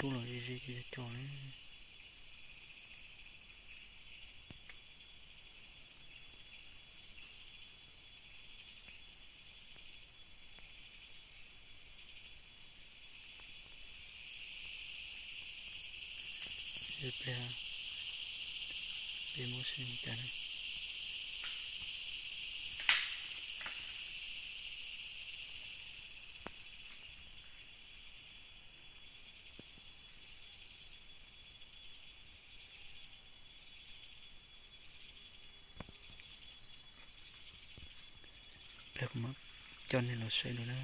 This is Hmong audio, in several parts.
rub los ze ze co co na. Peb, peb muab saib li cas na. Peb kuv mam coj nej los saib dua na.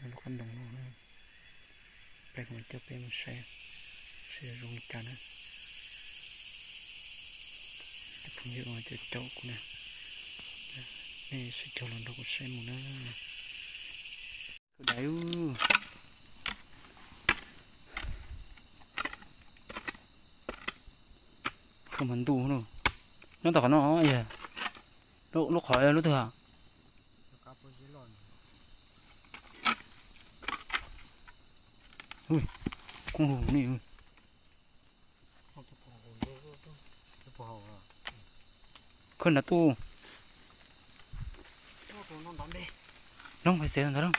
Lub qab ntoo no, peb kuv mam coj peb mus saib, saib zoo li cas na. Cov phooj ywg uas caum caum kuv na, nej sib cog los nrog kuv saib mus na. Dais, khaws mas ntuj no, nyob tom qhov no, lub qhov lub twg? Koob lug ni. Khaws nrad tuj. Loob pais xev ntawd lawm.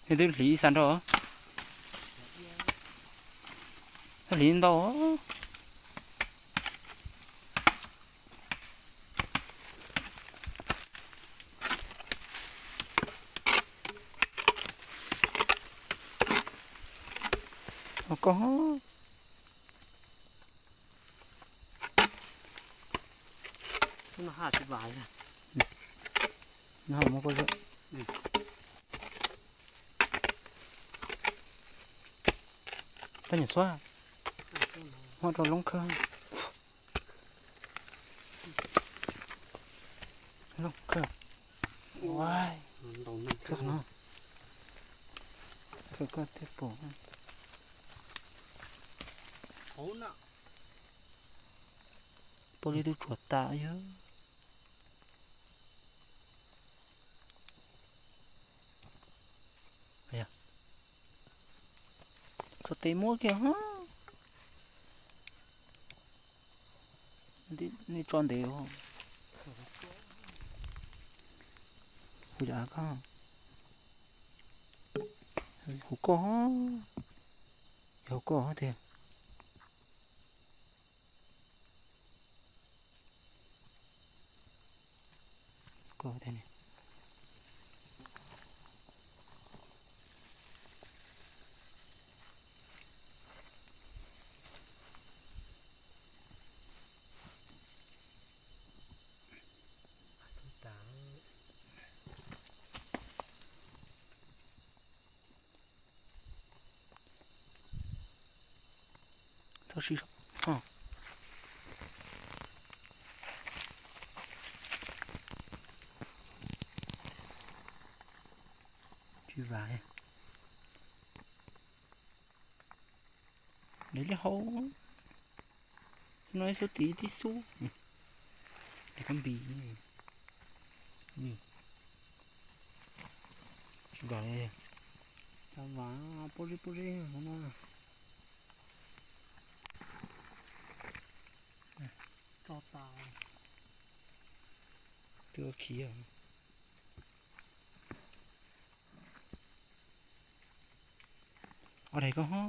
Nej twb hliv ib xav nrog, hliv ntau. Koj, koj nyuam xua, muab rau loob khawb. Loob khawb. Khawb no, khawb koj thiaj pom. Pom li twb tsuas tas yog. Txog tes muab kiag. Nej tso ntev. Kuv yam koj, hauv koj, yog hauv koj tiag. Koj tiag ne. Txhob siv. Tsis vam li. Nws li hauv no ib xub tid tib xub. Nws kab npis. Tsis vam li. Cov vam pub zib pub zib hauv no. Tso tas. Twb khiav. Ua daig koj ho.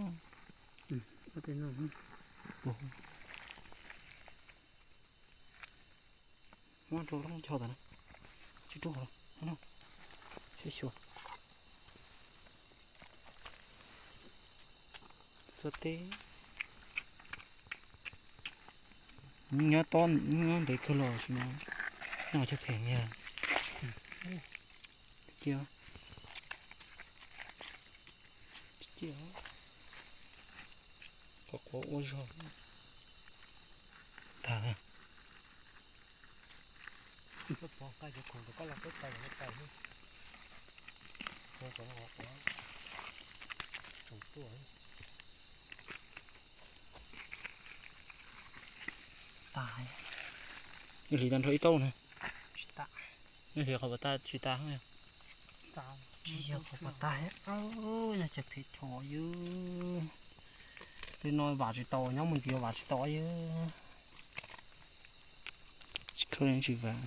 Muab rau lub ncho tas na. Tsis rub hauv no. Saib xyuas. Xuas teb. Nyob tob nyob ntev kawg los sis no noj chaw phem yog. Cia, cia. Qhov qhuav ua zog tag. Koj pov nqa cov khoom rau koj los koj tais los koj tais xwb. Cov no ua tsoom tuaj. Tas. Nws hliv tag nrho ib taub na. Tsis tas. Nws hliv qhov puas tas tsis tas. Tsis yog qhov puas tas thiab. Yog cov phem tshos yus. Li no vam tsis tau, nyob mus ntxiv vam tsis tau yus. Tsis khawb los yeej tsis vam.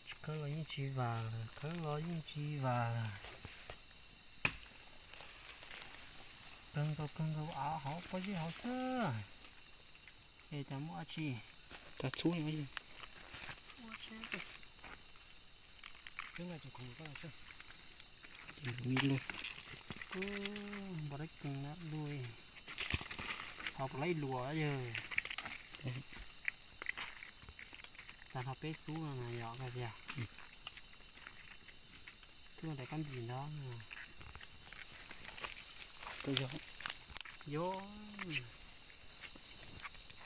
Tsis khawb los yeej tsis vam, khawb los yeej tsis vam. Kawg nkaus kawg nkaus av hauv pob zeb hauv xwb. Es cas muaj dab tsi? Txhub. Nqa cov khoom koj los. Ib lub. Npau dab keeg lub. Ho puas laib luas yawg. Tag nrho peb xub no yog koj tiag. Twb daim kab npis ntawd. Yog.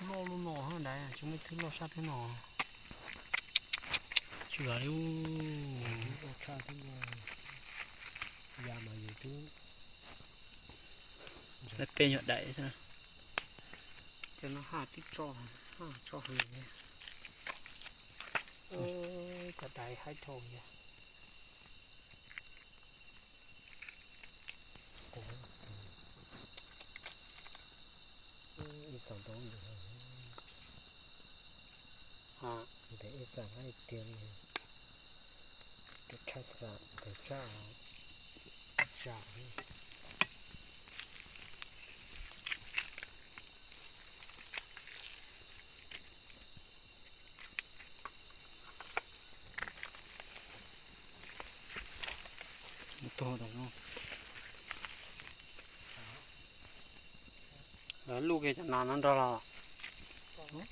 Loj loj no hab ntawd, tsis muaj ib thwb loj sab thiab no. Tsis vam li. Loj tshaj thiab no. Ya mas yus twb. Lawv peb nyuag daim xwb. Cov no haj tib tso, haj tso heev li. Cov daim haib dhau yog. Ib xav ntau ntawd, ib xav hais tias li, tus tshaj xav tus tshaj zam. Lawv luj kiag cov nas no nrog los. Tau luj.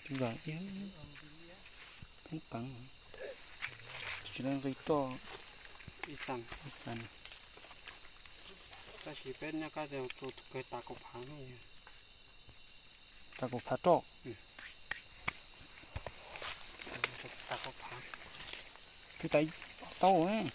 Tus zam ib txeeb peev, tsis nqi toj. Ib xas. Tab sis peb nyob kab tsuas kawg tas kaum phav. Tas kaum phav roj. Tas kaum phav. Twb tas ob taub.